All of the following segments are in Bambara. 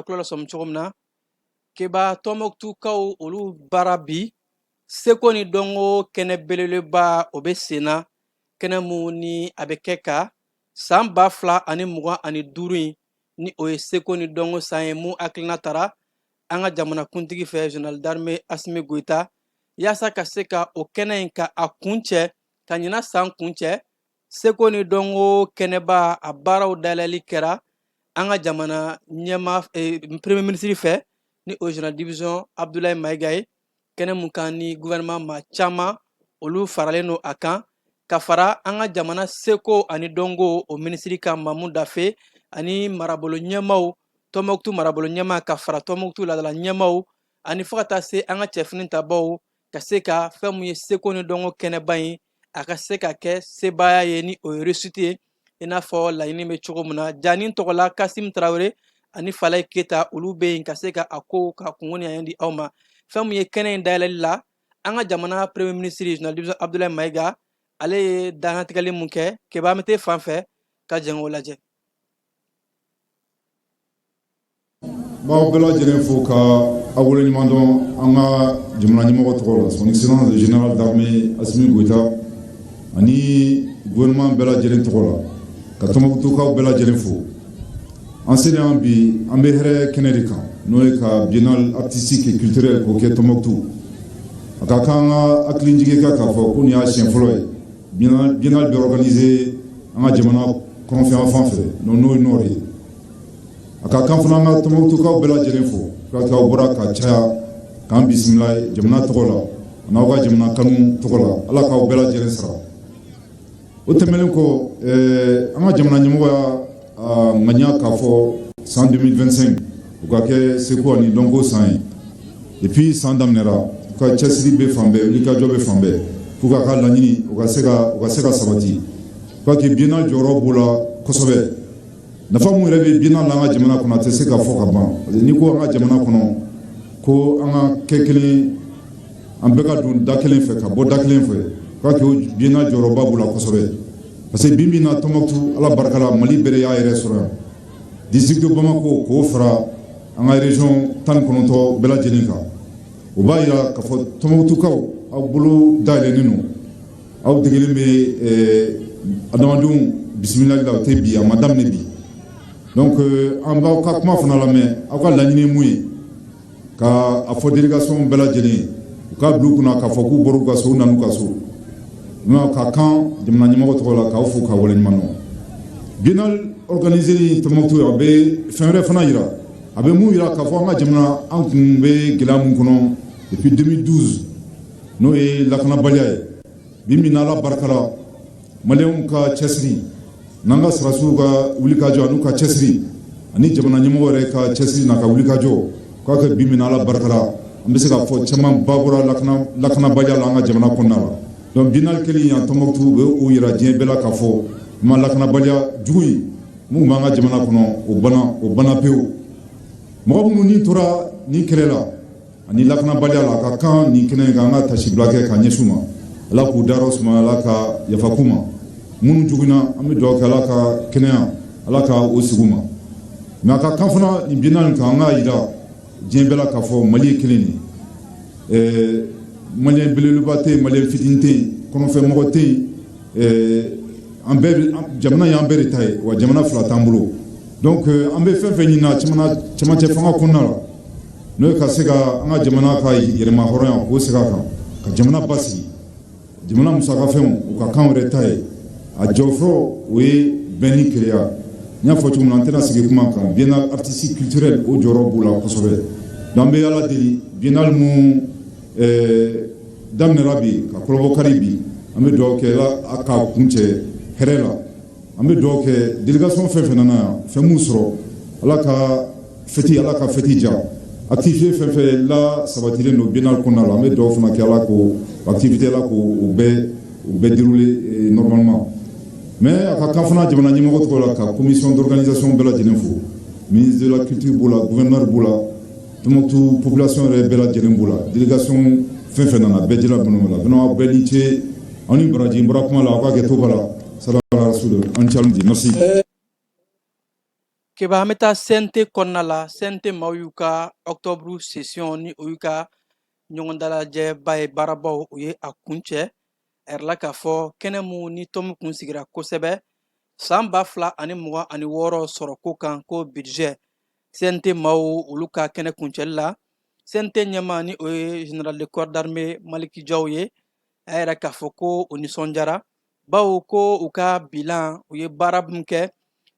Kulo lasɔmi cogo min na, Keba, Tɔnbɔkutukaw olu bara bi, seko ni dɔnko kɛnɛ belebeleba o bɛ sen na, kɛnɛ mun ni a bɛ kɛ ka san 2025 in, ni o ye seko ni dɔnko san ye, mun hakilina tara an ka jamanakuntigi fɛ, général d'armée Asimi Goyita, yaasa ka se ka o kɛnɛ in ka a kuncɛ, ka ɲina san kuncɛ. Seko ni dɔnko kɛnɛba a baaraw dayɛlɛli kɛra an ka jamana ɲɛma premier ministre fɛ, ni o général division Abdoulaye Mayiga ye. Kɛnɛ mun kan ni gouvernement maa caman olu faralen don a kan, ka fara an ka jamana seko ani dɔnko o minisiri kan, Mamu Dafe, ani marabolo ɲɛmaw, Tɔnbɔkutu marabolo ɲɛma, ka fara Tɔnbɔkutu laadala ɲɛmaw, ani fo ka taa se an ka cɛfini tabaw, ka se ka fɛn mun ye seko ni dɔnko kɛnɛba in a ka se ka kɛ sebaaya ye, ni o ye réussite ye, i n'a fɔ laɲini bɛ cogo min na. Jani tɔgɔla Kasim Tarawele ani Falaye Keyita, olu bɛ yen ka se ka a ko ka kungo ni di aw ma. Fɛn mun ye kɛnɛ in dayɛlɛli la, an ka jamana premier ministre général division Abdoulaye Mayiga, ale ye dantigɛli mun kɛ. Keba, an bɛ t'e fan fɛ ka jɛn k'o lajɛ. N b'aw bɛɛ lajɛlen fo ka aw waleɲuman dɔn an ka jamana ɲɛmɔgɔ tɔgɔ la, son excellence le général d'armée Assimi Goïta, ani gouvernement bɛɛ lajɛlen tɔgɔ la, ka Tɔnbukutukaw bɛɛ lajɛlen fo. An selen yan bi, an bɛ hɛrɛ kɛnɛ de kan, n'o ye ka biennale artistique et culturelle k'o kɛ Tɔnbukutu. A ka kan an ka hakilijigin kɛ k'a fɔ ko nin y'a siɲɛ fɔlɔ ye biennale bɛ organiser an ka jamana kɔrɔnfɛ fan fɛ, n'o ye nord ye. A ka kan fana an ka Tɔnbukutukaw bɛɛ lajɛlen fo k'aw bɔra ka caya k'an bisimila jamana tɔgɔ la an'aw ka jamana kanu tɔgɔ la. Ala k'aw bɛɛ lajɛlen sara. O tɛmɛnen kɔ, an ka jamana ɲɛmɔgɔ y'a ŋaniya k'a fɔ san 2025 o ka kɛ seko ani dɔnko san ye. Depuis san daminɛra, u ka cɛsiri bɛ fan bɛɛ, wulikajɔ bɛ fan bɛɛ pour k'a ka laɲini o ka se ka sabati. Parce que biennale jɔyɔrɔ b'o la kosɛbɛ. Nafa mun yɛrɛ bɛ biennale la an ka jamana kɔnɔ, a tɛ se ka fɔ ka ban, parce que n'i ko an ka jamana kɔnɔ ko an ka kɛ kelen, an bɛɛ ka don da kelen fɛ ka bɔ da kelen fɛ, k'a kɛ biennale jɔyɔrɔba b'o la kosɛbɛ. Parce que bi bi in na, Tɔnbukutu, Ala barika la, Mali bɛɛ de y'a yɛrɛ sɔrɔ yan. District de Bamako k'o fara an ka région 19 bɛɛ lajɛlen kan, o b'a yira k'a fɔ Tɔnbukutukaw, aw bolo dayɛlɛnnen don, aw degelen bɛ adamadenw bisimilali la. O tɛ bi, a ma daminɛ bi. Donc an b'aw ka kuma fana lamɛn. Aw ka laɲini ye mun ye, ka a fɔ délégation bɛɛ lajɛlen ye, u k'a bila u kunna k'a fɔ k'u bɔra u ka so, u nan'u ka so. Ka kan jamana ɲɛmɔgɔ tɔgɔ la, k'aw fo k'aw waleɲuman dɔn. Biennale organisé Tɔnbukutu, a bɛ fɛn wɛrɛ fana yira. A bɛ mun yira? K'a fɔ an ka jamana, an kun bɛ gɛlɛya mun kɔnɔ depuis 2012, n'o ye lakanabaliya ye, bi min na, Ala barika la, maliyɛnw ka cɛsiri n'an ka sɔrɔdasiw ka wulikajɔ an'u ka cɛsiri, ani jamana ɲɛmɔgɔ yɛrɛ ka cɛsiri n'a ka wulikajɔ, k'a kɛ bi min na, Ala barika la, an bɛ se k'a fɔ caman ba bɔra lakanabaliya la an ka jamana kɔnɔna la. Donc biennale kɛli yan Tɔnbukutu bɛ o yira diɲɛ bɛɛ la k'a fɔ ma lakanabaliya jugu in mun b'an ka jamana kɔnɔ, o banna, o banna pewu. Mɔgɔ minnu ni tora nin kɛlɛ la ani lakanabaliya la, a ka kan nin kɛnɛ in kan, an ka tasibila kɛ ka ɲɛsin u ma. Ala k'u dayɔrɔ suma, Ala ka yafa k'u ma. Minnu joginna, an bɛ dugawu kɛ, Ala ka kɛnɛya, Ala ka o sigi u ma. Mais a ka kan fana nin biennale kan, an k'a yira diɲɛ bɛɛ la k'a fɔ Mali ye kelen de ye. Maliyɛn belebeleba tɛ yen, maliyɛn fitinin tɛ yen, kɔnɔfɛmɔgɔ tɛ yen. An bɛɛ, jamana y'an bɛɛ de ta ye, wa jamana fila t'an bolo. Donc an bɛ fɛn fɛn ɲini na cɛmancɛ fanga kɔnɔna la, n'o ye ka se ka an ka jamana ka yɛrɛma hɔrɔnya k'o segin a kan, ka jamana basigi, jamana musakafɛnw u ka kan yɛrɛ ta ye, a jɔfɔlɔ o ye bɛn ni kelenya. N y'a fɔ cogo min na, an tɛna sigi kuma kan. Biennale artistique culturelle, o jɔyɔrɔ b'o la kosɛbɛ. Donc an bɛ Ala deli, biennale mun daminɛra bi ka kɔlɔbɔ kari bi, an bɛ dugawu kɛ, Ala k'a kuncɛ hɛrɛ la. An bɛ dugawu kɛ délégation fɛn fɛn nana yan, fɛn m'u sɔrɔ, Ala ka fête, Ala ka fête diya. Activité fɛn fɛn la sabatilen don biennale kɔnɔna la, an bɛ dugawu fana kɛ, Ala k'o activité, Ala k'o o bɛɛ dérouler normalement. Mais a ka kan fana jamana ɲɛmɔgɔ tɔgɔ la, ka commission d'organisation bɛɛ lajɛlen fo. Ministre de la culture b'o la, gouverneur b'o la, Tɔnbukutu population yɛrɛ bɛɛ lajɛlen b'o la, délégation fɛn fɛn nana, bɛɛ jɛra bɔnɔ la. Vraiment, aw bɛɛ ni ce, aw ni baraji. N bɔra kuma la, aw k'a kɛ to ba la. Salam ala rasul, an ni ce, merci. Keba, an bɛ taa CNT kɔnɔna la. CNT maaw y'u ka octobre session, ni o y'u ka ɲɔgɔndalajɛba ye, baarabaw, u ye a kuncɛ. A yirala k'a fɔ kɛnɛ mun ni tɔmu kun sigira kosɛbɛ san 2026 sɔrɔko kan, ko budget. CNT maaw, olu ka kɛnɛ kuncɛli la, CNT ɲɛmaa, ni o ye général de corps d'armée Maliki Jaw ye, a y'a yira k'a fɔ ko u nisɔndiyara, bawo ko u ka bilan, u ye baara min kɛ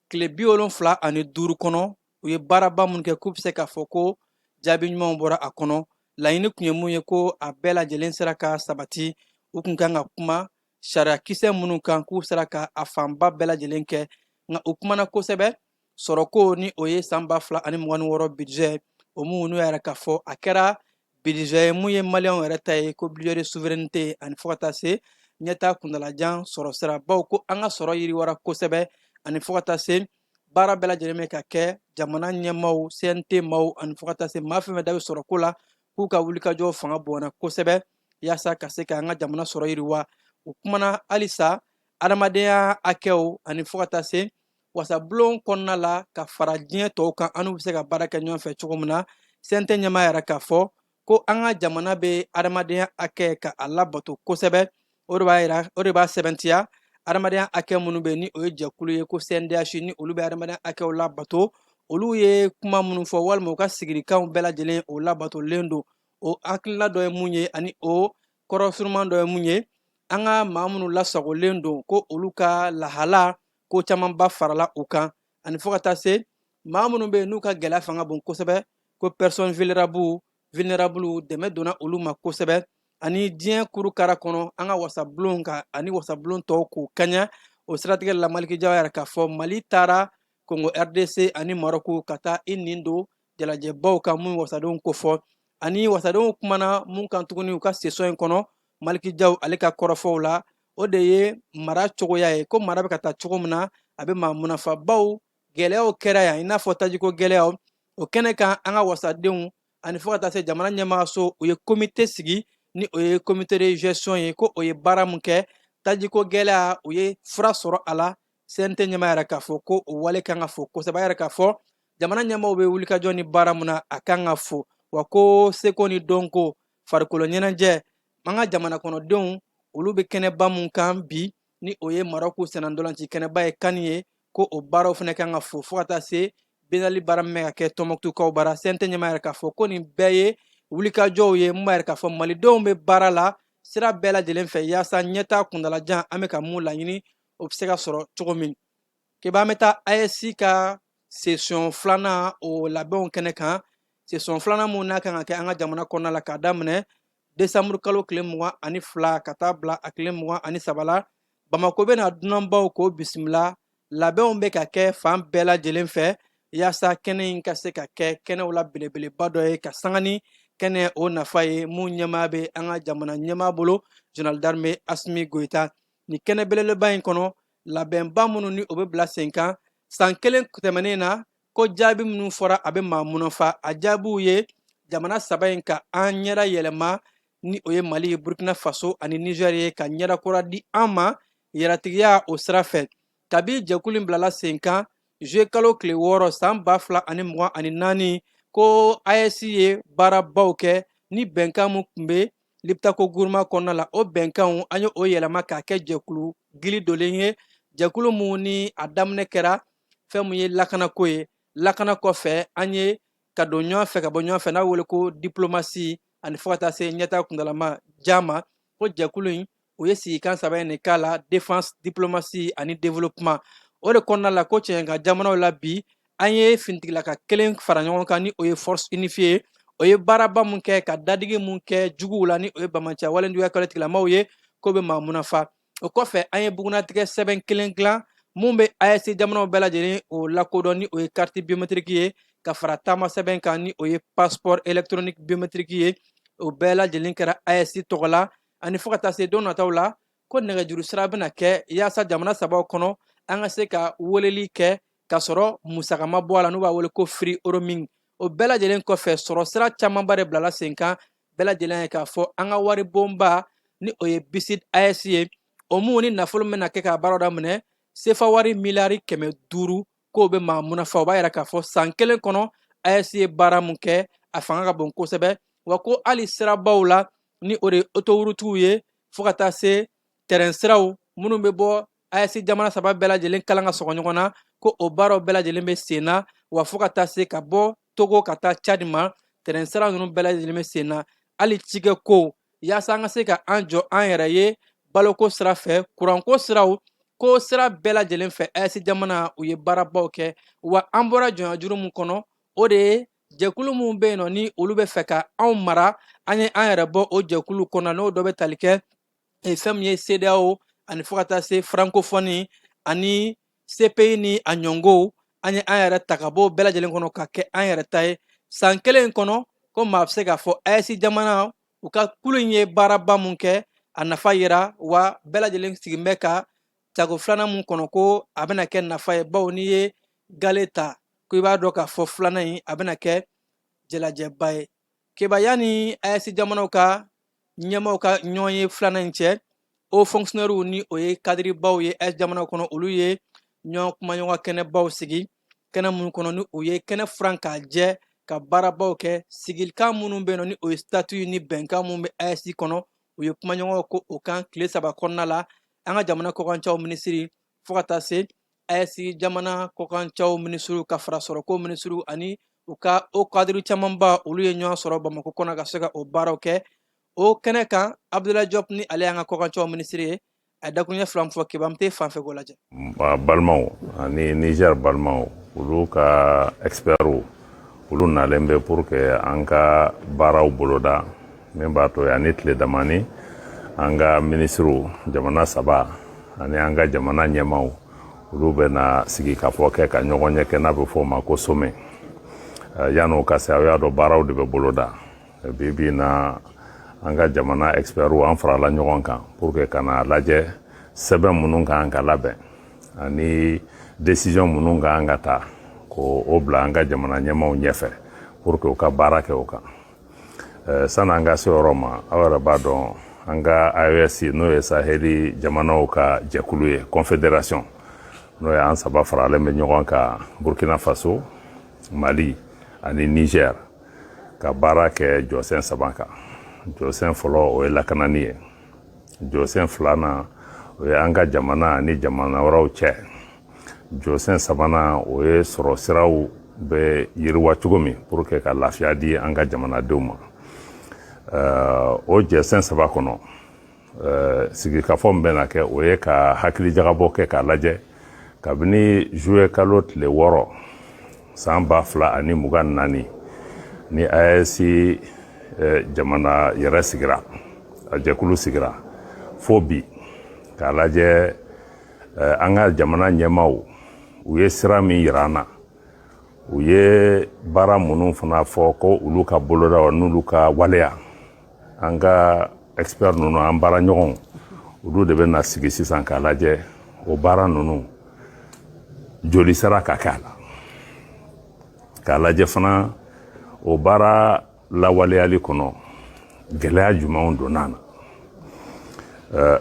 tile 75 kɔnɔ, u ye baaraba mun kɛ, k'u bɛ se k'a fɔ ko jaabi ɲumanw bɔra a kɔnɔ. Laɲini tun ye mun ye, ko a bɛɛ lajɛlen sera ka sabati. U kun kan ka kuma sariyakisɛ minnu kan, k'u sera ka a fanba bɛɛ lajɛlen kɛ, nka u kumana kosɛbɛ sɔrɔko, ni o ye san 2026 budget, o mun n'u y'a yira k'a fɔ a kɛra budget ye mun ye maliyɛnw yɛrɛ ta ye, ko budget de souveraineté, ani fo ka taa se ɲɛtaa kuntalajan sɔrɔ sira, bawo ko an ka sɔrɔ yiriwara kosɛbɛ, ani fo ka taa se baara bɛɛ lajɛlen bɛ ka kɛ jamana ɲɛmaaw, CNT maaw, ani fo ka taa se maa fɛn fɛn da bɛ sɔrɔ ko la, k'u ka wulikajɔ fanga bonyana kosɛbɛ yaasa ka se ka an ka jamana sɔrɔ yiriwa. U kumana halisa adamadenya hakɛw, ani fo ka taa se wasabulon kɔnɔna la, ka fara diɲɛ tɔw kan, an n'u bɛ se ka baara kɛ ɲɔgɔn fɛ cogo min na. CNT ɲɛmaa yɛrɛ k'a fɔ ko an ka jamana bɛ adamadenya hakɛ ka a labato kosɛbɛ. O de b'a yira, o de b'a sɛbɛntiya adamadenya hakɛ minnu bɛ, ni o ye jɛkulu ye ko CNDH, ni olu bɛ adamadenya hakɛw labato, olu ye kuma minnu fɔ walima u ka sigilikanw bɛɛ lajɛlen, o labatolen don. O hakilina dɔ ye mun ye, ani o kɔrɔ suruman dɔ ye mun ye? An ka maa minnu lasagolen don, ko olu ka lahala ko camanba farala u kan, ani fo ka taa se maa minnu bɛ yen n'u ka gɛlɛya fanga bon kosɛbɛ, ko personne vulnérable, dɛmɛ donna olu ma kosɛbɛ, ani diɲɛ kuru kara kɔnɔ, an ka wasabulon ka ani wasabulon tɔw k'u kaɲa. O siratigɛ la, Maliki Jaw yɛrɛ k'a fɔ Mali taara Congo RDC ani Maroc ka taa i nin don jalajɛbaw kan mun wasadenw kofɔ. Ani wasadenw kumana mun kan tuguni u ka session in kɔnɔ, Maliki Jaw ale ka kɔrɔfɔw la, o de ye mara cogoya ye, ko mara bɛ ka taa cogo min na, a bɛ maa munafabaw gɛlɛyaw kɛra yan, i n'a fɔ tajiko gɛlɛyaw. O kɛnɛ kan, an ka wasadenw ani fo ka taa se jamana ɲɛmaaso, u ye komite sigi, ni o ye comité de gestion ye, ko o ye baara mun kɛ tajiko gɛlɛya, u ye fura sɔrɔ a la. CNT ɲɛmaa yɛrɛ k'a fɔ ko o wale kan ka fo kosɛbɛ. A yɛrɛ k'a fɔ jamana ɲɛmaaw bɛ wulikajɔ ni baara mun na, a kan ka fo wa. Ko seko ni dɔnko, farikolo ɲɛnajɛ, an ka jamana kɔnɔdenw, olu bɛ kɛnɛba mun kan bi, ni o ye Marɔku sennantolaci kɛnɛba ye, CAN ye, ko o baaraw fana kan ka fo, fo ka taa se biennale baara min bɛ ka kɛ Tɔnbɔkutukaw bara. CNT ɲɛmaa yɛrɛ k'a fɔ ko nin bɛɛ ye wulikajɔw ye mun b'a yɛrɛ k'a fɔ malidenw bɛ baara la sira bɛɛ lajɛlen fɛ, yaasa ɲɛtaa kuntalajan an bɛ ka mun laɲini, o bɛ se ka sɔrɔ cogo min. Keba, an bɛ taa AES ka session filanan o labɛnw kɛnɛ kan. Session filanan mun n'a kan ka kɛ an ka jamana kɔnɔna la k'a daminɛ desanburu kalo tile 22 ka taa bila a tile 23 la, Bamako bɛna dunanbaw k'o bisimila. Labɛnw bɛ ka kɛ fan bɛɛ lajɛlen fɛ yaasa kɛnɛ in ka se ka kɛ kɛnɛw la belebeleba dɔ ye, ka sanga ni kɛnɛ o nafa ye mun ɲɛmaa bɛ an ka jamana ɲɛmaa bolo, général d'armée Asimi Goyita. Ni kɛnɛ belebeleba in kɔnɔ, labɛnba minnu ni o bɛ bila sen kan, san kelen tɛmɛnen na, ko jaabi minnu fɔra, a bɛ maa munafa. A jaabiw ye jamana saba in ka an ɲɛda yɛlɛma, ni o ye Mali ye, Burkina Faso ani Niger ye, ka ɲɛda kura di an ma yɛrɛtigiya o sira fɛ. Kabi jɛkulu in bilala sen kan juillet kalo tile 6 san 2024, ko AES ye baarabaw kɛ ni bɛnkan mun tun bɛ Liptako Gourma kɔnɔna la. O bɛnkanw, an ye o yɛlɛma k'a kɛ jɛkulu gili dolen ye, jɛkulu mun ni a daminɛ kɛra fɛn mun ye lakanako ye. Lakana kɔfɛ, an ye ka don ɲɔgɔn fɛ, ka bɔ ɲɔgɔn fɛ, n'a wele ko diplomasi, ani fo ka taa se ɲɛtaa kuntalama jan ma. Ko jɛkulu in, u ye sigikan saba in de k'a la: défense, diplomatie ani développement. O de kɔnɔna la, ko cɛɲɛka jamanaw la bi, an ye finitigilaka kelen fara ɲɔgɔn kan, ni o ye force unifiée. O ye baaraba mun kɛ, ka dadigi mun kɛ juguw la, ni o ye bamanciya walejuguya kɛlɛ tigilamaw ye, k'o bɛ maa munafa. O kɔfɛ, an ye bugunnatigɛ sɛbɛn kelen dilan mun bɛ AES jamanaw bɛɛ lajɛlen o lakodɔn, ni o ye carte biométrique ye, ka fara taama sɛbɛn kan, ni o ye passeport électronique biométrique ye. O bɛɛ lajɛlen kɛra AES tɔgɔ la. Ani fo ka taa se don nataw la, ko nɛgɛjuru sira bɛna kɛ yaasa jamana sabaw kɔnɔ, an ka se ka weleli kɛ k'a sɔrɔ musaka ma bɔ a la, n'u b'a wele ko free roaming. O bɛɛ lajɛlen kɔfɛ, sɔrɔ sira camanba de bilala sen kan. Bɛɛ lajɛlen ye k'a fɔ an ka waribonba, ni o ye BICID AES ye, o mun ni nafolo min bɛna kɛ k'a baaraw daminɛ, sefa wari miliyari 500. K'o bɛ maa munafa. O b'a yira k'a fɔ san kelen kɔnɔ, AES ye baara mun kɛ, a fanga ka bon kosɛbɛ. Wa ko hali sirabaw la, ni o de ye otorutiw ye, fo ka taa se tɛrɛn siraw minnu bɛ bɔ AES jamana saba bɛɛ lajɛlen kalan ka sɔgɔ ɲɔgɔn na, ko o baaraw bɛɛ lajɛlen bɛ sen na. Wa fo ka taa se ka bɔ Togo ka taa Cadi ma, tɛrɛn sira ninnu bɛɛ lajɛlen bɛ sen na. Hali cikɛ ko, yaasa an ka se ka an jɔ an yɛrɛ ye baloko sira fɛ, kuranko siraw, ko sira bɛɛ lajɛlen fɛ, AES jamana u ye baarabaw kɛ. Wa an bɔra jɔnyajuru mun kɔnɔ, o de ye jɛkulu minnu bɛ yen nɔ, ni olu bɛ fɛ ka anw mara, an ye an yɛrɛ bɔ o jɛkulu kɔnɔ, n'o dɔ bɛ tali kɛ fɛn min ye CEDEAO ani fo ka taa se francophonie ani CPI ni a ɲɔngow. An ye an yɛrɛ ta ka bɔ bɛɛ lajɛlen kɔnɔ ka kɛ an yɛrɛ ta ye san kelen in kɔnɔ. Ko maa bɛ se k'a fɔ AES jamana u ka kulu in ye baaraba mun kɛ, a nafa yera. Wa bɛɛ lajɛlen sigin bɛ ka jago filanan mun kɔnɔ, ko a bɛna kɛ nafa ye, bawo n'i ye gale ta, ko i b'a dɔn k'a fɔ filanan in a bɛna kɛ jalajɛba ye. Keba, yanni AES jamanaw ka ɲɛmaaw ka ɲɔgɔn ye filanan in cɛ, o fonctionnaires, ni o ye kadiribaw ye AES jamanaw kɔnɔ, olu ye ɲɔgɔn kumaɲɔgɔn kɛnɛbaw sigi, kɛnɛ minnu kɔnɔ ni u ye kɛnɛ furan k'a jɛ ka baarabaw kɛ. Sigilikan minnu bɛ yen nɔ, ni o ye statut ni bɛnkan minnu bɛ AES kɔnɔ, u ye kumaɲɔgɔnw ko o kan tile 3 kɔnɔna la. An ka jamana kɔkancaw minisiri, fo ka taa se AES jamana kɔkancaw minisiriw ka fara sɔrɔko minisiriw ani u ka o kadiri camanba, olu ye ɲɔgɔn sɔrɔ Bamakɔ kɔnɔ ka se ka o baaraw kɛ. O kɛnɛ kan, Abdoulaye Diop, ni ale y'an ka kɔkancaw minisiri ye, a dakuruɲɛ fila min fɔ, Keba, an bɛ fan fɛ k'o lajɛ. Balimaw ani Niger balimaw, olu ka experts, olu nalen bɛ pour que an ka baaraw boloda min b'a to yanni tile damani, an ka minisiriw jamana saba ani an ka jamana ɲɛmaaw, olu bɛna sigi ka fɔ kɛ ka ɲɔgɔn ɲɛ kɛ, n'a bɛ fɔ o ma ko sommet. Yan'o ka se, aw y'a dɔn baaraw de bɛ boloda. Bi bi in na, an ka jamana experts, an farala ɲɔgɔn kan pour que ka na lajɛ sɛbɛn minnu ka kan ka labɛn ani décision minnu ka kan ka ta k'o o bila an ka jamana ɲɛmaaw ɲɛfɛ pour que u ka baara kɛ o kan. Sani an ka se yɔrɔ ma, aw yɛrɛ b'a dɔn an ka AES, n'o ye Saheli jamanaw ka jɛkulu ye, confédération, n'o ye an saba faralen bɛ ɲɔgɔn kan, Burkina Faso, Mali ani Niger, ka baara kɛ jɔsen saba kan. Jɔsen fɔlɔ, o ye lakanani ye. Jɔsen filanan, o ye an ka jamana ani jamana wɛrɛw cɛ. Jɔsen sabanan, o ye sɔrɔ siraw bɛ yiriwa cogo min pour que ka lafiya di an ka jamanadenw ma. O jɛsen saba kɔnɔ, sigikafɔ min bɛna kɛ, o ye ka hakilijagabɔ kɛ k'a lajɛ kabini juillet kalo tile 6 san 2024 ni AES jamana yɛrɛ sigira, a jɛkulu sigira, fo bi, k'a lajɛ an ka jamana ɲɛmaaw, u ye sira min yira an na, u ye baara minnu fana fɔ ko olu ka boloda n'olu ka waleya. An ka expert ninnu, an baara ɲɔgɔnw, olu de bɛ na sigi sisan k'a lajɛ o baara ninnu joli sera ka kɛ a la, k'a lajɛ fana o baara lawaleyali kɔnɔ, gɛlɛya jumɛnw donna a na,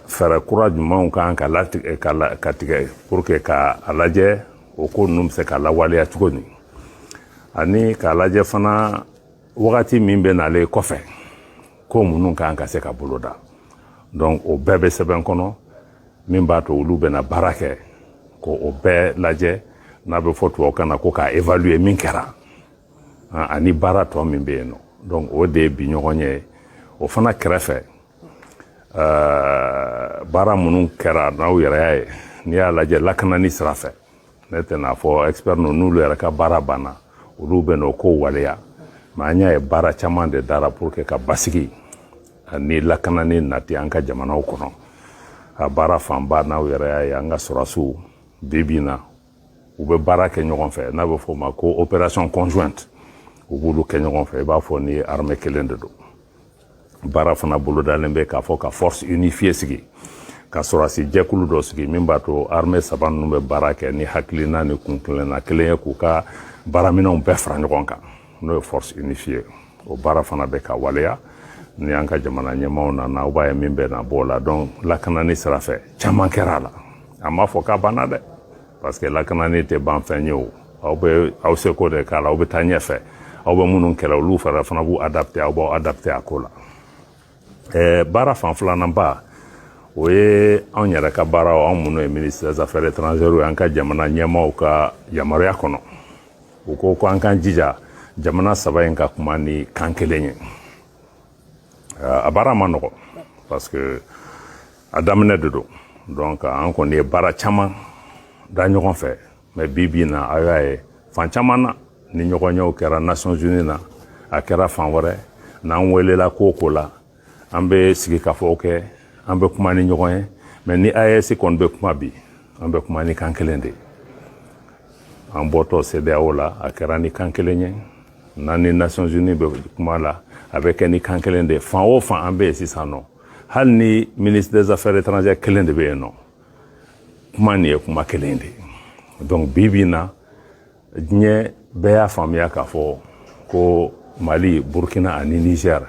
fɛɛrɛ kura jumɛnw kan ka latigɛ ka tigɛ pour que ka a lajɛ o ko ninnu bɛ se ka lawaleya cogo min, ani k'a lajɛ fana wagati min bɛ nalen kɔfɛ, ko minnu kan ka se ka boloda. Donc o bɛɛ bɛ sɛbɛn kɔnɔ min b'a to olu bɛna baara kɛ ko o bɛɛ lajɛ, n'a bɛ fɔ tubabukan na ko k'a évaluer min kɛra ani baara tɔ min bɛ yen nɔ. Donc o de ye bi ɲɔgɔn ye. O fana kɛrɛfɛ, baara minnu kɛra, n'aw yɛrɛ y'a ye, n'i y'a lajɛ lakanani sira fɛ, ne tɛna fɔ expert ninnu, n'olu yɛrɛ ka baara banna, olu bɛ n'o ko waleya. Mais an y'a ye baara caman de dara pour que ka basigi ani lakanani nati an ka jamanaw kɔnɔ. A baara fanba, n'aw yɛrɛ y'a ye, an ka sɔrɔdasiw bi bi in na, u bɛ baara kɛ ɲɔgɔn fɛ, n'a bɛ fɔ o ma ko opération conjointe, u b'olu kɛ ɲɔgɔn fɛ, i b'a fɔ ni armée kelen de don. Baara fana bolodalen bɛ k'a fɔ ka force unifiée sigi, ka sɔrɔdasi jɛkulu dɔ sigi min b'a to armée saba ninnu bɛ baara kɛ ni hakilina ni kuntilenna kelen ye, k'u ka baaraminɛnw bɛɛ fara ɲɔgɔn kan, n'o ye force unifiée. O baara fana bɛ ka waleya. Ni an ka jamana ɲɛmaaw nana, aw b'a ye min bɛ na bɔ o la. Donc lakanani sira fɛ, caman kɛra a la. An m'a fɔ k'a banna dɛ, Parce que lakanani tɛ ban fɛn ye o. Aw bɛ aw seko de k'a la, aw bɛ taa ɲɛfɛ. Aw bɛ minnu kɛlɛ, olu fana b'u adapter, aw b'aw adapter a ko la. Baara fan filanan ba, o ye anw yɛrɛ ka baaraw, anw minnu ye ministre des Affaires étrangères ye, an ka jamana ɲɛmaaw ka yamaruya kɔnɔ. U ko ko an k'an jija jamana saba in ka kuma ni kan kelen ye. A baara ma nɔgɔ parce que a daminɛ de don. Donc an kɔni ye baara caman da ɲɔgɔn fɛ, mais bi bi in na, aw y'a ye fan caman na, ni ɲɔgɔnyew kɛra Nations Unies na, a kɛra fan wɛrɛ, n'an welela ko o ko la, an bɛ sigikafɔw kɛ, an bɛ kuma ni ɲɔgɔn ye. Mais ni AES kɔni bɛ kuma bi, an bɛ kuma ni kan kelen de ye. An bɔtɔ CEDEAO la, a kɛra ni kan kelen ye. N'an ni Nations Unies bɛ kuma la, a bɛ kɛ ni kan kelen de ye. Fan o fan an bɛ yen sisan nɔ, hali ni ministre des Affaires étrangères kelen de bɛ yen nɔ, kuma nin ye kuma kelen de ye. Donc bi bi in na, diɲɛ bɛɛ y'a faamuya k'a fɔ ko Mali, Burkina ani Niger,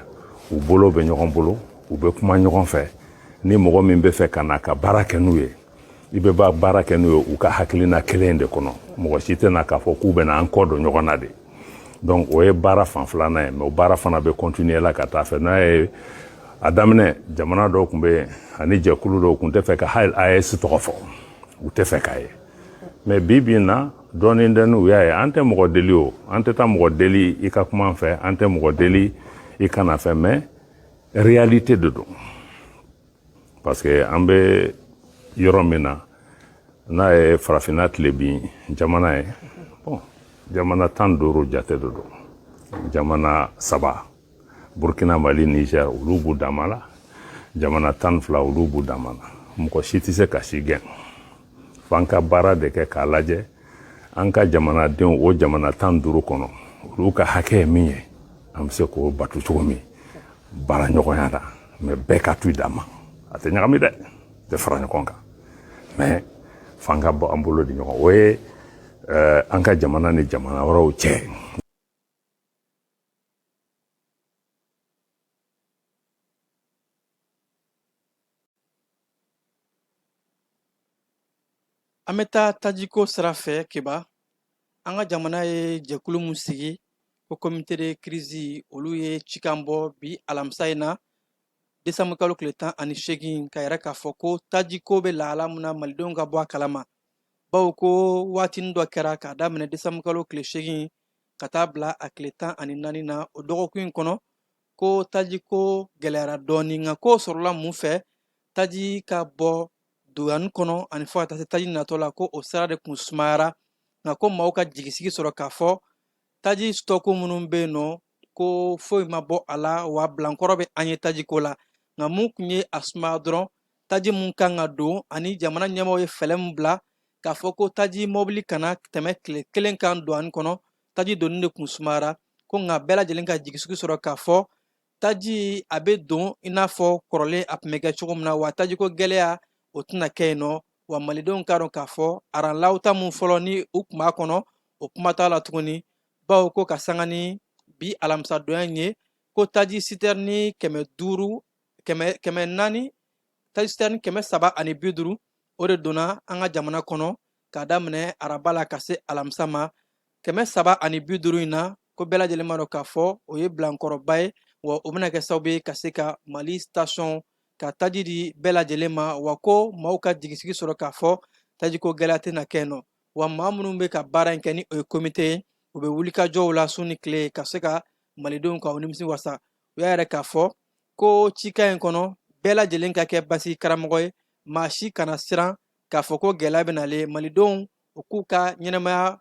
u bolo bɛ ɲɔgɔn bolo, u bɛ kuma ɲɔgɔn fɛ. Ni mɔgɔ min bɛ fɛ ka na ka baara kɛ n'u ye, i bɛ ba baara kɛ n'u ye u ka hakilina kelen de kɔnɔ. Mɔgɔ si tɛna k'a fɔ k'u bɛna an kɔ don ɲɔgɔn na de. Donc o ye baara fan filanan ye, mais o baara fana bɛ continuer la ka taa fɛ. N'a ye a daminɛ, jamana dɔw tun bɛ yen ani jɛkulu dɔw tun tɛ fɛ ka hali AES tɔgɔ fɔ, u tɛ fɛ k'a ye. Mais bi bi in na, dɔɔni dɔɔni, u y'a ye an tɛ mɔgɔ deli o, an tɛ taa mɔgɔ deli i ka kuma an fɛ, an tɛ mɔgɔ deli i kana fɛ, mais réalité de don. Parce que an bɛ yɔrɔ min na, n'a ye farafinna tilebin jamana ye, bon, jamana 15 jate de don. Jamana saba, Burkina, Mali, Niger, olu b'u dama la. Jamana 12, olu b'u dama na. Mɔgɔ si tɛ se ka si gɛn. F'an ka baara de kɛ k'a lajɛ an ka jamanadenw o jamana 15 kɔnɔ, olu ka hakɛ ye min ye, an bɛ se k'o bato cogo min baara ɲɔgɔnya la. Mais bɛɛ ka to i dama, a tɛ ɲagami dɛ, tɛ fara ɲɔgɔn kan, mais f'an ka bɔ an bolo di ɲɔgɔn. O ye an ka jamana ni jamana wɛrɛw cɛ. An bɛ taa tajiko sira fɛ. Keba, an ka jamana ye jɛkulu min sigi ko comité de crise, olu ye cikan bɔ bi alamisa in na, desanburu kalo tile 18, ka yɛrɛ k'a fɔ ko tajiko bɛ lahala min na, malidenw ka bɔ a kalama, bawo ko waatinin dɔ kɛra k'a daminɛ desanburu kalo tile 8 ka taa bila a tile 14 na, o dɔgɔkun in kɔnɔ, ko tajiko gɛlɛyara dɔɔni. Nka k'o sɔrɔla mun fɛ? Taji ka bɔ douane kɔnɔ ani fo ka taa se taji natɔ la, ko o sira de kun sumayara. Nka ko maaw ka jigisigi sɔrɔ k'a fɔ taji stɔku minnu bɛ yen nɔ, ko foyi ma bɔ a la, wa bilankɔrɔ bɛ an ye tajiko la. Nka mun kun ye a sumaya dɔrɔn, taji mun kan ka don ani jamana ɲɛmaaw ye fɛɛrɛ min bila k'a fɔ ko taji mɔbili kana tɛmɛ tile kelen kan douane kɔnɔ, taji donni de kun sumayara. Ko nka bɛɛ lajɛlen ka jigisigi sɔrɔ k'a fɔ taji a bɛ don i n'a fɔ kɔrɔlen a tun bɛ kɛ cogo min na, wa tajiko gɛlɛya o tɛna kɛ yen nɔ. Wa malidenw k'a dɔn k'a fɔ aranlawuta mun fɔlɔ ni u tun b'a kɔnɔ, o kuma t'a la tuguni, bawo ko ka sanga ni bi alamisadonya in ye, ko taji sitɛrini 500, 400, taji sitɛrini 350, o de donna an ka jamana kɔnɔ k'a daminɛ araba la ka se alamisa ma. 350 in na, ko bɛɛ lajɛlen b'a dɔn k'a fɔ o ye bilankɔrɔba ye, wa o bɛna kɛ sababu ye ka se ka Mali station ka taji di bɛɛ lajɛlen ma. Wa ko maaw ka jigisigi sɔrɔ k'a fɔ tajiko gɛlɛya tɛna kɛ yen nɔ. Wa maa minnu bɛ ka baara in kɛ, ni o ye komite ye, u bɛ wulikajɔw la su ni tile ka se ka malidenw ka u nimisi wasa. U y'a yɛrɛ k'a fɔ ko cikan in kɔnɔ, bɛɛ lajɛlen ka kɛ basigi karamɔgɔ ye, maa si kana siran k'a fɔ ko gɛlɛya bɛ nalen. Malidenw, u k'u ka ɲɛnamaya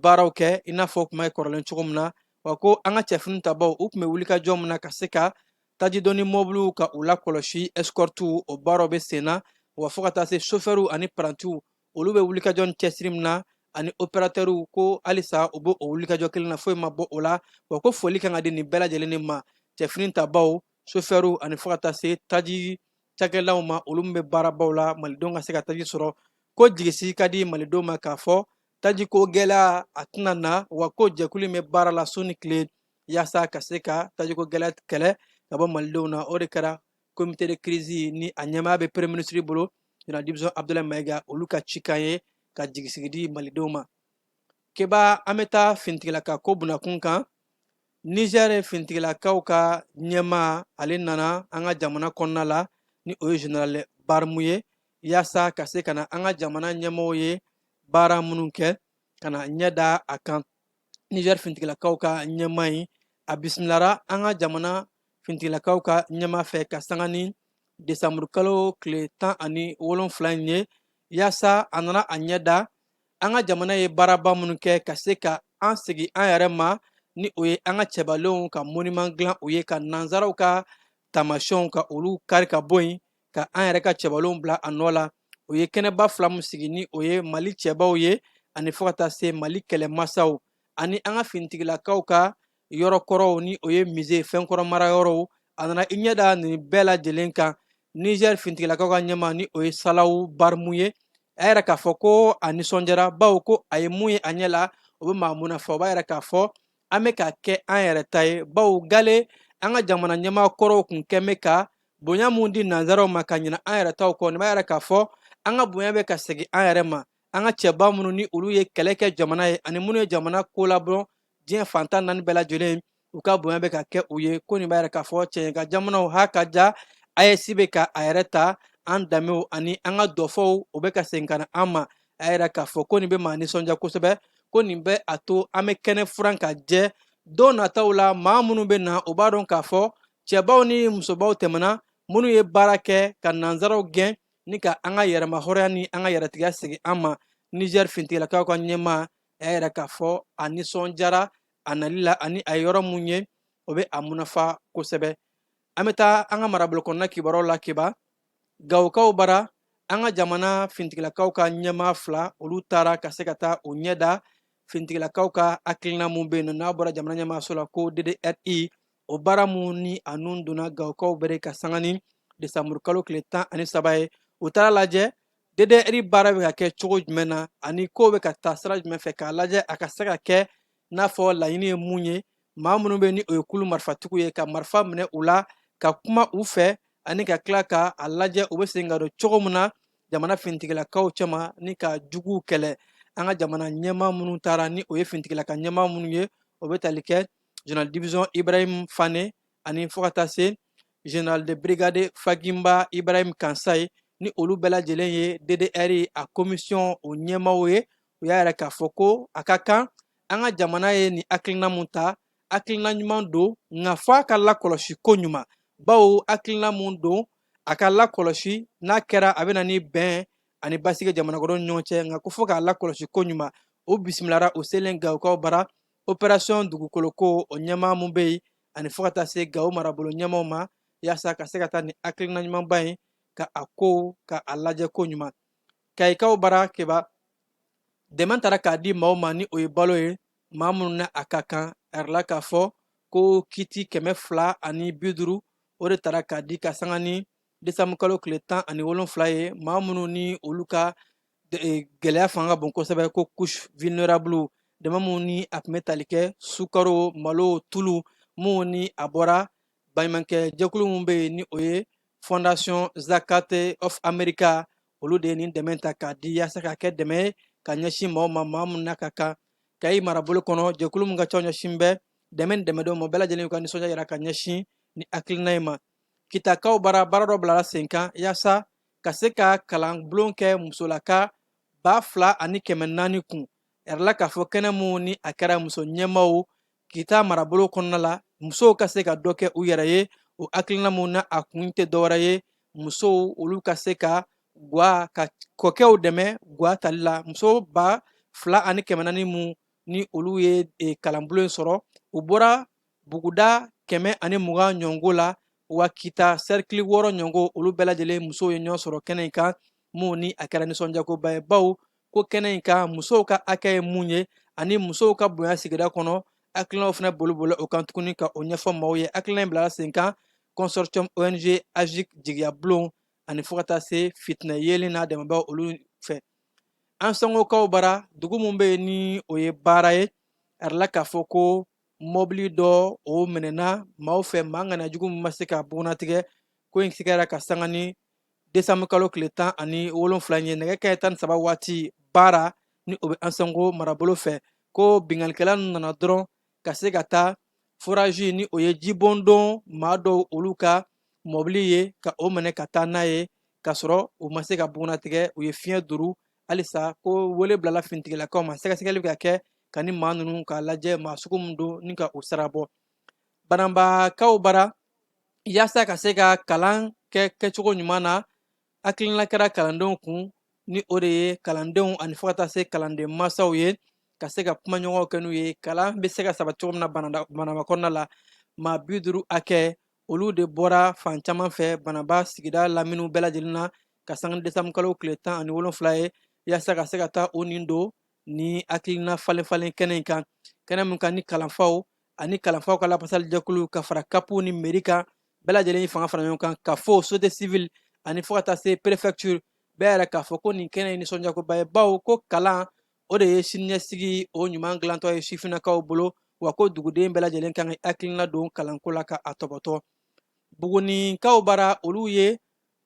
baaraw kɛ i n'a fɔ kuma ye kɔrɔlen cogo min na. Wa ko an ka cɛfini tabaw, u tun bɛ wulikajɔ min na ka se ka tajidoni mɔbiliw ka u lakɔlɔsi, escorte, o baaraw bɛ sen na. Wa fo ka taa se sofɛriw ani parantiw, olu bɛ wulikajɔ ni cɛsiri min na, ani operatɛriw, ko halisa u bɛ o wulikajɔ kelen na, foyi ma bɔ o la. Wa ko foli kan ka di nin bɛɛ lajɛlen de ma, cɛfini tabaw, sofɛriw ani fo ka taa se taji cakɛlaw ma, olu min bɛ baarabaw la malidenw ka se ka taji sɔrɔ. Ko jigisigi ka di malidenw ma k'a fɔ tajiko gɛlɛya a tɛna na, wa ko jɛkulu in bɛ baara la su ni tile yaasa ka se ka tajiko gɛlɛya kɛlɛ ka bɔ malidenw na. O de kɛra comité de crise ni a ɲɛmaaya bɛ premier ministre bolo, général division Abdoulaye Maïga, olu ka cikan ye. ka jigisigi di malidenw ma. Keba, an bɛ taa finitigilaka ko bunakun kan. Niger finitigilakaw ka ɲɛmaa, ale nana an ka jamana kɔnɔna la, ni o ye général Barmou ye, yaasa ka se ka na an ka jamana ɲɛmɔgɔw ye baara minnu kɛ, ka na ɲɛ da a kan. Niger finitigilakaw ka ɲɛmaa in, a bisimilara an ka jamana finitigilakaw ka ɲɛmaa fɛ ka sanga ni desanburukalo tile 17 in ye, yaasa a nana a ɲɛ da an ka jamana ye baaraba minnu kɛ ka se ka an segi an yɛrɛ ma, ni o ye an ka cɛbalenw ka monument dilan u ye, ka nanzaraw ka taamasiyɛnw ka olu kari ka bɔ yen, ka an yɛrɛ ka cɛbalenw bila a nɔ la. O ye kɛnɛba fila min sigi, ni o ye Mali cɛbaw ye ani fo ka taa se Mali kɛlɛmasaw, ani an ka finitigilakaw ka yɔrɔ kɔrɔw, ni o ye musée fɛnkɔrɔ mara yɔrɔw. A nana i ɲɛ da nin bɛɛ lajɛlen kan. Niger finitigilakaw ka ɲɛmaa, ni o ye Salawu Barmou ye, a yɛrɛ k'a fɔ ko a nisɔndiyara, bawo ko a ye mun ye a ɲɛ la, o bɛ maa mun nafa. O b'a yɛrɛ k'a fɔ an bɛ ka kɛ an yɛrɛ ta ye, bawo gale an ka jamana ɲɛmaa kɔrɔw kun kɛn bɛ ka bonya mun di nanzaraw ma ka ɲina an yɛrɛ taw kɔ. Nin b'a yɛrɛ k'a fɔ an ka bonya bɛ ka segin an yɛrɛ ma. An ka cɛba minnu ni olu ye kɛlɛ kɛ jamana ye, ani minnu ye jamana ko labɔn diɲɛ fantan naani bɛɛ lajɛlen, u ka bonya bɛ ka kɛ u ye. Ko nin b'a yɛrɛ k'a fɔ cɛɲɛ ka jamanaw ha ka ja AES bɛ ka a yɛrɛ ta, an danbew ani an ka dɔfɔw, o bɛ ka segin ka na an ma. A yɛrɛ k'a fɔ ko nin bɛ maa nisɔndiya kosɛbɛ, ko nin bɛ a to an bɛ kɛnɛ furan ka jɛ don nataw la. Maa minnu bɛ na, u b'a dɔn k'a fɔ cɛbaw ni musobaw tɛmɛna minnu ye baara kɛ ka nanzaraw gɛn ni ka an ka yɛrɛma hɔrɔnya ni an ka yɛrɛtigiya segin an ma. Niger finitigilakaw ka ɲɛmaa, a y'a yɛrɛ k'a fɔ a nisɔndiyara a nali la, ani a ye yɔrɔ mun ye, o bɛ a munafa kosɛbɛ. An bɛ taa an ka marabolo kɔnɔna kibaruyaw la. Keba, Gawokaw bara, an ka jamana finitigilakaw ka ɲɛmaa fila, olu taara ka se ka taa o ɲɛ da finitigilakaw ka hakilina mun bɛ yen nɔ, n'a bɔra jamana ɲɛmaaso la ko DDRI, o baara mun ni a nun donna Gawokaw bɛɛ ka sanga ni desanburukalo tile 13 ye. U taara lajɛ DDR baara bɛ ka kɛ cogo jumɛn na, ani ko bɛ ka taa sira jumɛn fɛ, k'a lajɛ a ka se ka kɛ n'a fɔ laɲini ye mun ye. Maa minnu bɛ ni o ye kulu marifatigiw ye, ka marifa minɛ u la, ka kuma u fɛ, ani ka tila ka a lajɛ u bɛ segin ka don cogo min na jamana finitigilakaw cɛma ni ka juguw kɛlɛ. An ka jamana ɲɛmaa minnu taara, ni o ye finitigilaka ɲɛmaa minnu ye, o bɛ tali kɛ général division Ibrahim Fane ani fo ka taa se général de brigade Fagimba Ibrahim Kansaye, ni olu bɛɛ lajɛlen ye DDR a commission o ɲɛmaaw ye. U y'a yɛrɛ k'a fɔ ko a ka kan an ka jamana ye nin hakilina mun ta, hakilina ɲuman don, nka fo a ka lakɔlɔsi ko ɲuman, bawo hakilina mun don, a ka lakɔlɔsi, n'a kɛra a bɛ na ni bɛn ani basigi jamana kɔnɔ ni ɲɔgɔn cɛ, nka ko fo k'a lakɔlɔsi ko ɲuman. O bisimilara o selen Gawokaw bara opération dugukolo ko o ɲɛmaa mun bɛ yen, ani fo ka taa se Gawo marabolo ɲɛmaaw ma, yaasa ka se ka taa nin hakilina ɲumanba in ka a ko ka a lajɛ ko ɲuman. Kayikaw bara, Keba, dɛmɛ taara k'a di maaw ma, ni o ye balo ye, maa minnu na a ka kan. A yirala k'a fɔ ko kiti 250, o de taara k'a di ka sanga ni desanburukalo tile 17 ye, maa minnu ni olu ka gɛlɛya fanga ka bon kosɛbɛ, ko couche vulnérable. Dɛmɛ mun ni a tun bɛ tali kɛ sukaro, malo, tulu, mun ni a bɔra baɲumankɛ jɛkulu mun bɛ yen, ni o ye Fondation Zakat of America, olu de ye nin dɛmɛ ta k'a di yaasa k'a kɛ dɛmɛ ye ka ɲɛsin maaw ma, maa minnu n'a ka kan. Kayi marabolo kɔnɔ, jɛkulu min ka ca ɲɛsin bɛ dɛmɛ ni dɛmɛdenw ma, bɛɛ lajɛlen y'u ka nisɔndiya yira ka ɲɛsin ni hakilina in ma. Kitakaw bara, baara dɔ bilara sen kan yaasa ka se ka kalanbulon kɛ musolaka 2400 kun. Yɛrɛla k'a fɔ kɛnɛ mun ni a kɛra muso ɲɛmaaw Kita marabolo kɔnɔna la, musow ka se ka dɔ kɛ u yɛrɛ ye. O hakilina mun na a kun tɛ dɔwɛrɛ ye, musow olu ka se ka gwa ka kɔkɛw dɛmɛ gwa tali la. Muso 2400 mun ni olu ye kalanbulon in sɔrɔ, u bɔra buguda 120 ɲɔngo la, wa Kita sɛrikili 6 ɲɔngo, olu bɛɛ lajɛlen musow ye ɲɔgɔn sɔrɔ kɛnɛ in kan, mun ni a kɛra nisɔndiyakoba ye, bawo ko kɛnɛ in kan musow ka hakɛ ye mun ye ani musow ka bonya sigida kɔnɔ, hakilinaw fana boliboli o kan tuguni ka o ɲɛfɔ maaw ye. Hakilina in bilara sen kan consortium ONG AJIC jigiya bulon ani fo ka taa se fitinɛ yeelen n'a dɛmɛbaaw olu fɛ. An sangokaw bara, dugu mun bɛ yen ni o ye baara ye, a yirala k'a fɔ ko mɔbili dɔ o minɛna maaw fɛ, maa ŋaniya jugu min ma se ka bugunnatigɛ. Ko in kɛra ka sanga ni desanburu kalo tile 17 ye, nɛgɛ kanɲɛ 13 waati. Baara ni o bɛ Ansongo marabolo fɛ, ko binkannikɛla ninnu nana dɔrɔn ka se ka taa forage ni o ye jibondon maa dɔw olu ka mɔbili ye ka o minɛ ka taa n'a ye, k'a sɔrɔ u ma se ka bugunnatigɛ. U ye fiɲɛ duuru halisa ko wele bilala finitigilakaw ma, sɛgɛsɛgɛli bɛ ka kɛ ka ni maa ninnu k'a lajɛ maa sugu min don ni ka u sara bɔ. Bananbakaw bara, yaasa ka se ka kalan kɛ kɛcogo ɲuman na, hakilina kɛra kalandenw kun ni o de ye kalandenw ani fo ka taa se kalanden masaw ye ka se ka kumaɲɔgɔnw kɛ n'u ye, kalan bɛ se ka sabati cogo min na Bananba kɔnɔna la. Maa 50 hakɛ olu de bɔra fan caman fɛ Bananba sigida laminiw bɛɛ lajɛlen na ka sanga desanburu kalo tile 17 ye, yaasa ka se ka taa o nin don ni hakilina falen falen kɛnɛ in kan, kɛnɛ min kan ni kalanfaw ani kalanfaw ka lafasali jɛkulu ka fara CAP ni mairie kan bɛɛ lajɛlen ye fanga fara ɲɔgɔn kan, ka fɔ société civile ani fo ka taa se préfecture bɛɛ yɛrɛ k'a fɔ ko nin kɛnɛ ye nisɔndiyakoba ye, bawo ko kalan o de ye siniɲɛsigi o ɲuman dilantɔ ye sifinnakaw bolo, wa ko duguden bɛɛ lajɛlen kan ka hakilina don kalanko la ka a tɔbɔtɔ. Bugunikaw bara, olu ye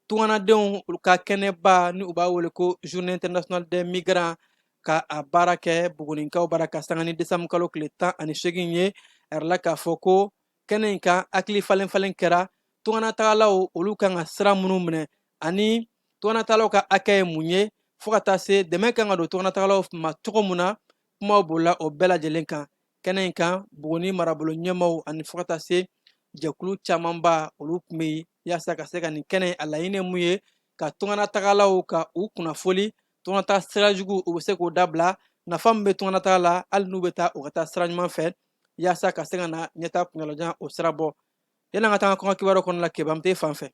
tunganadenw ka kɛnɛba ni u b'a wele ko Journée internationale des migrants ka a baara kɛ Bugunikaw bara ka sanga ni desanburu kalo tile 18 ye. A yirala k'a fɔ ko kɛnɛ in kan hakili falen falen kɛra tunganatagalaw olu kan ka sira minnu minɛ ani tunganatagalaw ka hakɛ ye mun ye, fo ka taa se dɛmɛ kan ka don tunganatagalaw ma cogo mun na. Kumaw bolila o bɛɛ lajɛlen kan kɛnɛ in kan. Buguni marabolo ɲɛmaaw ani fo ka taa se jɛkulu camanba olu tun bɛ yen yaasa ka se ka nin kɛnɛ a laɲini mun ye ka tunganatagalaw ka u kunnafoli tunganataga sira jugu u bɛ se k'o dabila, nafa min bɛ tunganataga la hali n'u bɛ taa u ka taa sira ɲuman fɛ yaasa ka se ka na ɲɛtaa kuntagalajan o sira bɔ. Yanni an ka taa kɔkan kibaruyaw kɔnɔna la, Keba, an bɛ t'e fan fɛ.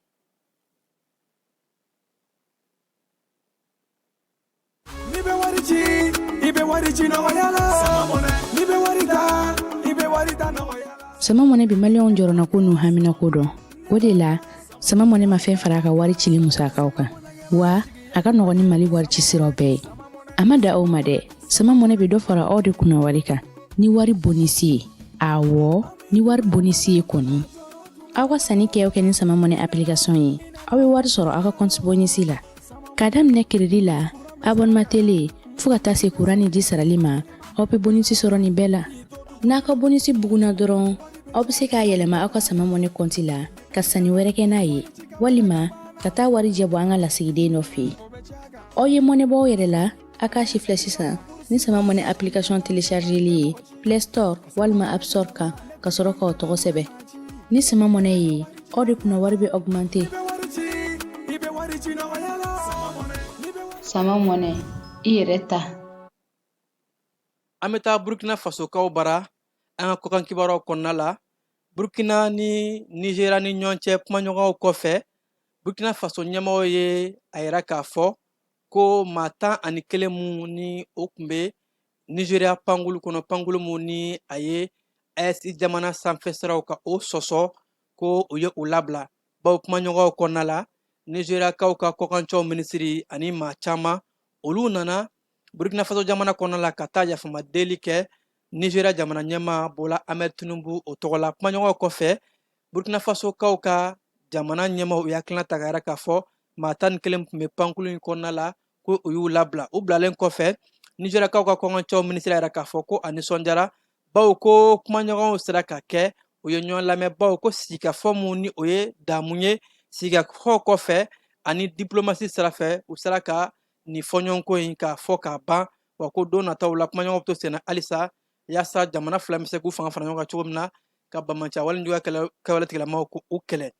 N'i bɛ wari ci, i bɛ wari ci nɔgɔya la. N'i bɛ wari ta, i bɛ wari ta nɔgɔya la. Sama Mɔnɛ bɛ maliyɛnw jɔrɔnako n'u haminako dɔn. O de la, Sama Mɔnɛ ma fɛn fara a ka wari cili musakaw kan, wa a ka nɔgɔn ni Mali wari ci siraw bɛɛ ye. A ma da o ma dɛ, Sama Mɔnɛ bɛ dɔ fara aw de kunna wari kan ni wari bonisi ye. Awɔ, ni wari bonisi ye kɔni. Aw ka sanni kɛ o kɛ ni Sama Mɔnɛ application ye, aw bɛ wari sɔrɔ aw ka compte bonisi la. K'a daminɛ crédit la, abonnement télé, fo ka taa se kuran ni ji sarali ma, aw bɛ bonisi sɔrɔ nin bɛɛ la. N'a ka bonisi bugunna dɔrɔn, aw bɛ se k'a yɛlɛma aw ka Sama Mɔnɛ kɔnti la ka sanni wɛrɛ kɛ n'a ye, walima ka taa warijɛ bɔ an ka lasigiden dɔ fɛ yen. Aw ye mɔnɛ bɔ aw yɛrɛ la, a k'a sifilɛ sisan ni Sama Mɔnɛ application téléchargeli ye Play Store walima App Store kan, ka sɔrɔ k'aw tɔgɔ sɛbɛn. Ni Sama Mɔnɛ ye, aw de kunna wari bɛ augmenter. Sama Mɔnɛ, i yɛrɛ ta. An bɛ taa Burkina Fasokaw bara an ka kɔkan kibaruyaw kɔnɔna la. Burkina ni Nigéria ni ɲɔgɔn cɛ kumaɲɔgɔnw kɔfɛ, Burkina Faso ɲɛmɔgɔw ye a yira k'a fɔ ko maa 11 mun ni o tun bɛ Nigeria pankulu kɔnɔ, pankulu mun ni a ye AES jamana sanfɛ siraw ka o sɔsɔ, ko u ye u labila, bawo kumaɲɔgɔnw kɔnɔna la Nigeriakaw ka kɔkancɛw minisiri ani maa caman olu nana Burkina Faso jamana kɔnɔna la ka taa yafama deli kɛ Nigeria jamana ɲɛmaa Bola Ahmed Tinubu o tɔgɔ la. Kumaɲɔgɔnw kɔfɛ, Burkina Fasokaw ka jamana ɲɛmaaw u ye hakilina ta ka yira k'a fɔ maa 11 tun bɛ pankulu in kɔnɔna la, ko u y'u labila. U bilalen kɔfɛ, Nigeriakaw ka kɔkancɛw minisiri y'a yira k'a fɔ ko a nisɔndiyara, bawo ko kumaɲɔgɔnw sera ka kɛ, u ye ɲɔgɔn lamɛn, bawo ko sigikafɔ mun ni o ye damu ye, sigikafɔ kɔfɛ ani diplomasi sira fɛ u sera ka nin fɔɲɔgɔnko in k'a fɔ k'a ban, wa ko don nataw la kumaɲɔgɔnw bɛ to senna halisa yaasa jamana fila bɛ se k'u fanga fara ɲɔgɔn kan cogo min na ka banbaanciya wale juguya kɛwale tigilamaw k'u kɛlɛ.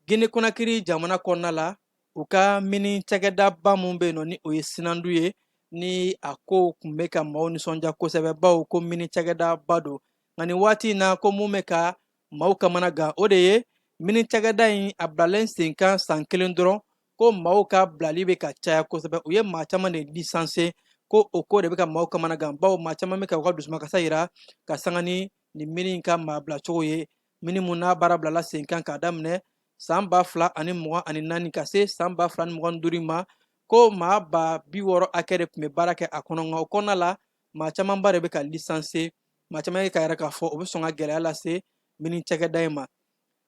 Gine Konakiri jamana kɔnɔna la, u ka mini cakɛdaba mun bɛ yen nɔ ni o ye Sinandu ye, ni a ko tun bɛ ka maaw nisɔndiya kosɛbɛ, bawo ko mini cakɛdaba don. Nka nin waati in na, ko mun bɛ ka maaw kamana gan, o de ye mini cakɛda in a bilalen sen kan san kelen dɔrɔn, ko maaw ka bilali bɛ ka caya kosɛbɛ. U ye maa caman de lisanse, ko o ko de bɛ ka maaw kamana gan, bawo maa caman bɛ ka u ka dusumakasa yira ka sanga ni nin mini in ka maa bilacogo ye. Mini mun n'a baara bilala sen kan k'a daminɛ san 2024 ka se san 2025 ma, ko maa 60,000 hakɛ de tun bɛ baara kɛ a kɔnɔ. Nka o kɔnɔna la, maa camanba de bɛ ka lisanse. Maa caman ye ka yɛrɛ k'a fɔ o bɛ sɔn ka gɛlɛya lase mini cakɛda in ma.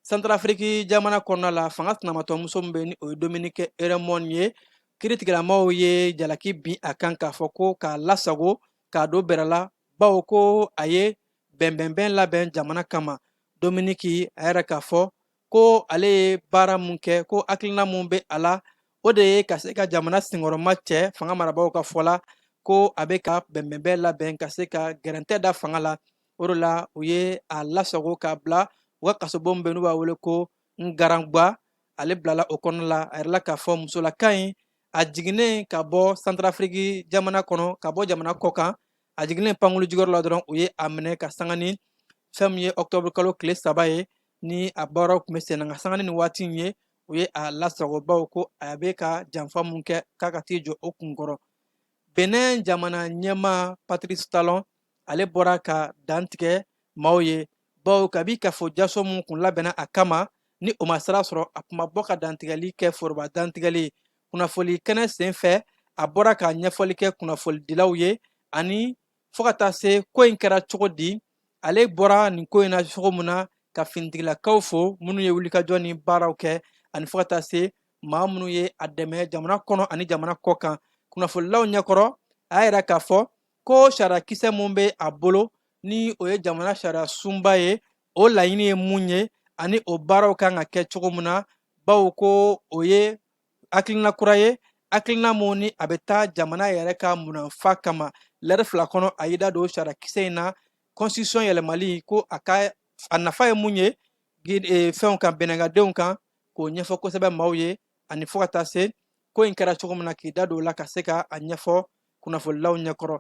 Santarafiriki jamana kɔnɔna la, fanga sinamatɔmuso min bɛ ni o ye Dominique Eremɔn ye, Kiritigɛlamaaw ye jalaki bin a kan k'a fɔ ko k'a lasago k'a don bɛrɛ la, bawo ko a ye bɛnbɛnbɛn labɛn jamana kama. Dominiki a yɛrɛ k'a fɔ ko ale ye baara mun kɛ, ko hakilina mun bɛ a la, o de ye ka se ka jamana senkɔrɔma cɛ fanga marabaaw ka fɔ la, ko a bɛ ka bɛnbɛnbɛn labɛn ka se ka gɛrɛntɛ da fanga la. O de la u ye a lasago k'a bila u ka kasobon min bɛ n'u b'a wele ko Ngaragba. Ale bilala o kɔnɔ la. A yɛrɛ la k'a fɔ musolaka in, a jiginnen ka bɔ Santarafiriki jamana kɔnɔ, ka bɔ jamana kɔ kan, a jiginnen pankulu jigiyɔrɔ la dɔrɔn, u ye a minɛ ka sanga ni fɛn min ye ɔkutɔburu kalo tile 3 ye, ni a baaraw tun bɛ sen na. Nka sanga ni nin waati in ye, u ye a lasago, bawo ko a bɛ ka janfa mun kɛ, k'a ka t'i jɔ o kunkɔrɔ. Benin jamana ɲɛmaa Patrice Talon, ale bɔra ka dantigɛ maaw ye, bawo kabi kafo jaso mun kun labɛnna a kama ni o ma sira sɔrɔ, a kun ma bɔ ka dantigɛli kɛ foroba dantigɛli kunnafoli kɛnɛ sen fɛ. A bɔra ka ɲɛfɔli kɛ kunnafolidilaw ye ani fo ka taa se ko in kɛra cogo di, ale bɔra nin ko in na cogo min na, ka finitigilakaw fo minnu ye wulikajɔ ni baaraw kɛ, ani fo ka taa se maa minnu ye a dɛmɛ jamana kɔnɔ ani jamana kɔ kan. Kunnafolilaw ɲɛkɔrɔ, a y'a yira k'a fɔ ko sariyakisɛ mun bɛ a bolo, ni o ye jamana sariya sunba ye, o laɲini ye mun ye ani o baaraw kan ka kɛ cogo min na, bawo ko o ye hakilina kura ye, hakilina mun ni a bɛ taa jamana yɛrɛ ka munanfa kama. Lɛri 2 kɔnɔ, a y'i da don sariyakisɛ in na, constitution yɛlɛmali, ko a ka a nafa ye mun ye fɛnw kan, Benɛnkadenw kan, k'o ɲɛfɔ kosɛbɛ maaw ye, ani fo ka taa se ko in kɛra cogo min na, k'i da don o la ka se ka a ɲɛfɔ kunnafonilaw ɲɛkɔrɔ.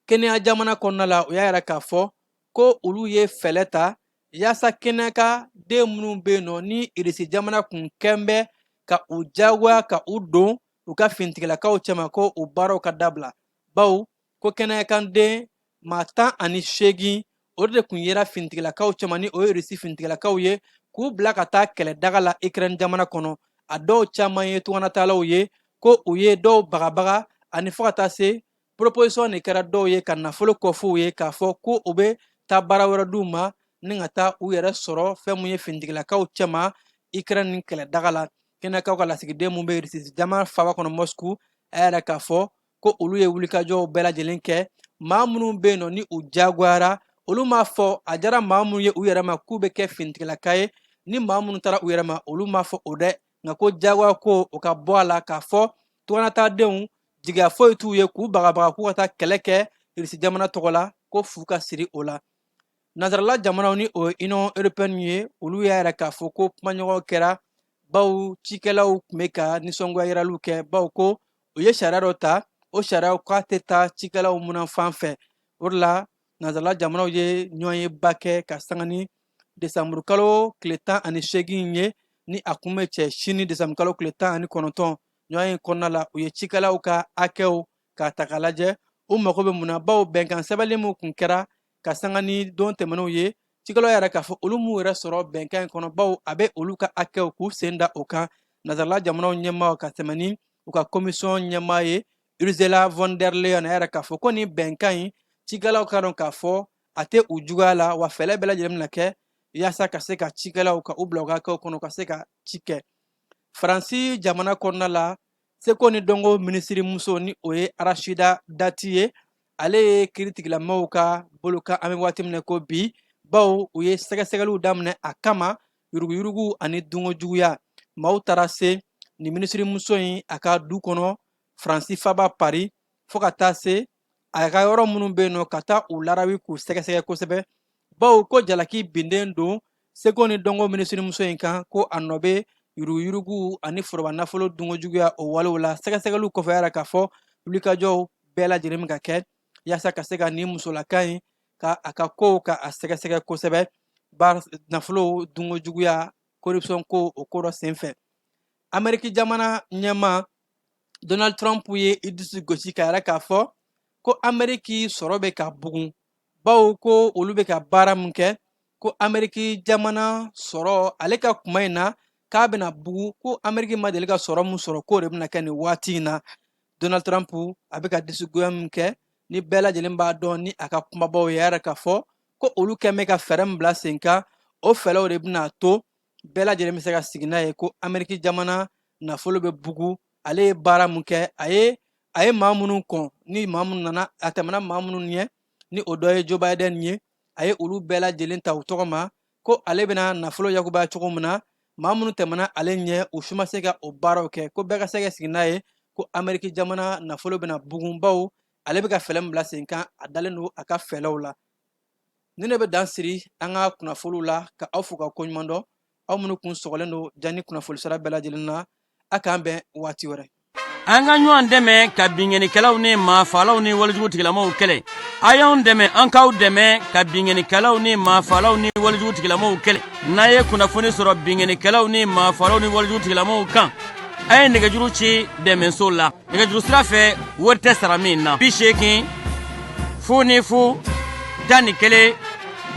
Kenya jamana kɔnɔna la, u y'a yira k'a fɔ ko olu ye fɛɛrɛ ta yaasa Kenya ka den minnu bɛ yen nɔ, ni Irisi jamana kun kɛn bɛ ka u jagoya ka u don u ka finitigilakaw cɛma, ko u baaraw ka dabila, bawo ko Kenya kan den maa 18, o de kun yera finitigilakaw cɛma, ni o ye Irisi finitigilakaw ye, k'u bila ka taa kɛlɛdaga la Ukraine jamana kɔnɔ. A dɔw caman ye tunganataalaw ye, ko u ye dɔw bagabaga, ani fo ka taa se proposition de kɛra dɔw ye ka nafolo kɔf'u ye, k'a fɔ ko u bɛ taa baara wɛrɛ d'u ma ni ka taa u yɛrɛ sɔrɔ fɛn mun ye finitigilakaw cɛma Ukraine ni kɛlɛdaga la. Kenyakaw ka lasigiden mun bɛ Irisi jamana faaba kɔnɔ Moscou, a y'a yira k'a fɔ ko olu ye wulikajɔw bɛɛ lajɛlen kɛ. Maa minnu bɛ yen nɔ ni u jagoyara, olu m'a fɔ a diyara maa minnu ye u yɛrɛ ma k'u bɛ kɛ finitigilaka ye, ni maa minnu taara u yɛrɛ ma, olu m'a fɔ o dɛ, nka ko jagoya ko o ka bɔ a la, k'a fɔ tunganataadenw jigiya foyi t'u ye k'u bagabaga k'u ka taa kɛlɛ kɛ Irisi jamana tɔgɔ la, ko fu ka siri o la. Nansarala jamanaw, ni o ye Union européenne ye, olu y'a yira k'a fɔ ko kumaɲɔgɔn kɛra, bawo cikɛlaw tun bɛ ka nisɔngoya yiraliw kɛ, bawo ko u ye sariya dɔ ta, o sariyaw k'a tɛ taa cikɛlaw munafan fɛ. O de la nansarala jamanaw ye ɲɔgɔnyeba kɛ ka sanga ni desanburukalo tile 18 ye, ni a kun bɛ cɛ sini desanburukalo tile 19. Ɲɔgɔn ye kɔnɔna la, u ye cikɛlaw ka hakɛw k'a ta k'a lajɛ, u mago bɛ mun na, bawo bɛnkan sɛbɛnni min kun kɛra ka sanga ni don tɛmɛnenw ye, cikɛlaw yɛrɛ k'a fɔ olu m'u yɛrɛ sɔrɔ bɛnkan in kɔnɔ, bawo a bɛ olu ka hakɛw k'u sen da o kan. Nansarala jamanaw ɲɛmaaw ka tɛmɛ ni u ka komisɔn ɲɛmaa ye Ursula von der Leyen, a yɛrɛ k'a fɔ ko nin bɛnkan in, cikɛlaw k'a dɔn k'a fɔ a tɛ u juguya la, wa fɛɛrɛ bɛɛ lajɛlen bɛna kɛ yaasa ka se ka cikɛlaw ka u bila u ka hakɛw kɔnɔ ka se ka ci kɛ. Faransi jamana kɔnɔna la, seko ni dɔnko minisiri muso, ni o ye Arachida Dati ye, ale ye kiritigilamaw ka bolo kan an bɛ waati min na ko bi, bawo u ye sɛgɛsɛgɛliw daminɛ a kama yuruguyurugu ani dunko juguya. Maaw taara se nin minisiri muso in a ka du kɔnɔ Faransi faba Paris, fo ka taa se a ka yɔrɔ minnu bɛ yen nɔ, ka taa u larawi k'u sɛgɛsɛgɛ kosɛbɛ, bawo ko jalaki binden don seko ni dɔnko minisirimuso in kan, ko a nɔ bɛ yuruguyurugu ani foroba nafolo dunko juguya o walew la. Sɛgɛsɛgɛliw kɔfɛ, yɛrɛ k'a fɔ wulikajɔw bɛɛ lajɛlen bɛ ka kɛ yaasa ka se ka nin musolaka in ka a ka kow ka a sɛgɛsɛgɛ kosɛbɛ, bar nafolo dunko juguya, corruption ko, o ko dɔ senfɛ. Ameriki jamana ɲɛmaa Donald Trump ye i dusu gosi ka yɛrɛ k'a fɔ ko Ameriki sɔrɔ bɛ ka bugun, bawo ko olu bɛ ka baara min kɛ, ko Ameriki jamana sɔrɔ, ale ka kuma in na, k'a bɛna bugu, ko Ameriki ma deli ka sɔrɔ min sɔrɔ, k'o de bɛna kɛ nin waati in na. Donald Trump a bɛ ka disigoya min kɛ, ni bɛɛ lajɛlen b'a dɔn ni a ka kumabaw ye, yɛrɛ k'a fɔ ko olu kɛn bɛ ka fɛɛrɛ min bila sen kan, o fɛɛrɛw de bɛna to bɛɛ lajɛlen bɛ se ka sigi n'a ye ko Ameriki jamana nafolo bɛ bugu. Ale ye baara mun kɛ, a ye maa minnu kɔn ni maa minnu nana, a tɛmɛna maa minnu ɲɛ, ni o dɔ ye Joe Biden ye, a ye olu bɛɛ lajɛlen ta u tɔgɔ ma ko ale bɛna nafolo yakubaya cogo min na. Maa minnu tɛmɛna ale ɲɛ, u si ma se ka o baaraw kɛ, ko bɛɛ ka se ka sigi n'a ye ko Ameriki jamana nafolo bɛna bugun, bawo ale bɛ ka fɛɛrɛ min bila sen kan, a dalen don a ka fɛɛrɛw la. Ni ne bɛ dan siri an ka kunnafoniw la, ka aw fo ka koɲuman dɔn, aw minnu kun sɔgɔlen don jani kunnafoni sira bɛɛ lajɛlen na. A k'an bɛn waati wɛrɛ. An ka ɲɔgɔn dɛmɛ ka binkannikɛlaw ni maafalaw ni walejugu tigilamaw kɛlɛ. A y'anw dɛmɛ, an k'aw dɛmɛ ka binkannikɛlaw ni maafalaw ni walejugu tigilamaw kɛlɛ. N'a ye kunnafoni sɔrɔ binkannikɛlaw ni maafalaw ni walejugu tigilamaw kan, a ye nɛgɛjuru ci dɛmɛso la nɛgɛjuru sira fɛ, wari tɛ sara min na: 80 00 11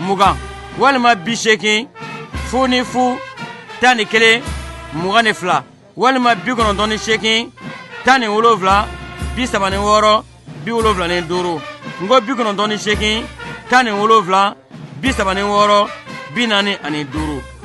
20 walima 80 00 11 22 walima 98 17 36 75. N ko 98 17 36 45.